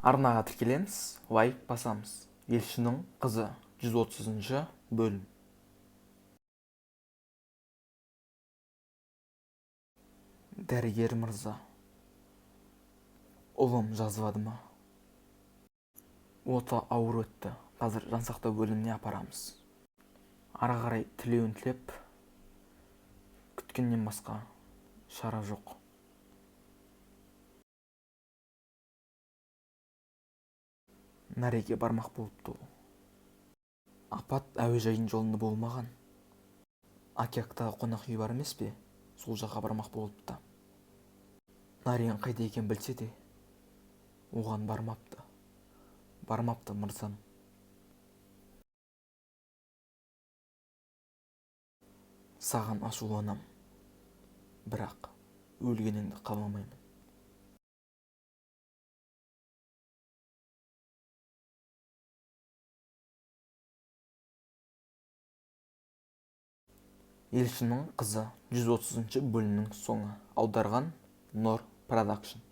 Арнаға тіркелеміз, лайк басамыз. Елшінің қызы, 130 бөлім. Дәрігер мырза, ұлым жазылады ма? Ота ауыр өтті. Қазір жансақтау бөліміне апарамыз. Ары қарай тілеуін тілеп, күткеннен басқа шара жоқ. Нареге бармақ болыпты ол. Апат әуежайдың жолында болмаған. Акиактағы қонақ үй бар емес пе? Сол жаққа бармақ болыпты. Нарен қайда екенін білсе де, оған бармапты. Бармапты, мырзам. Саған ашуланам. Бірақ өлгеніңді қаламаймын. Елшінің қызы, 130 бөлімнің соңы. Аударған Нор Продакшн.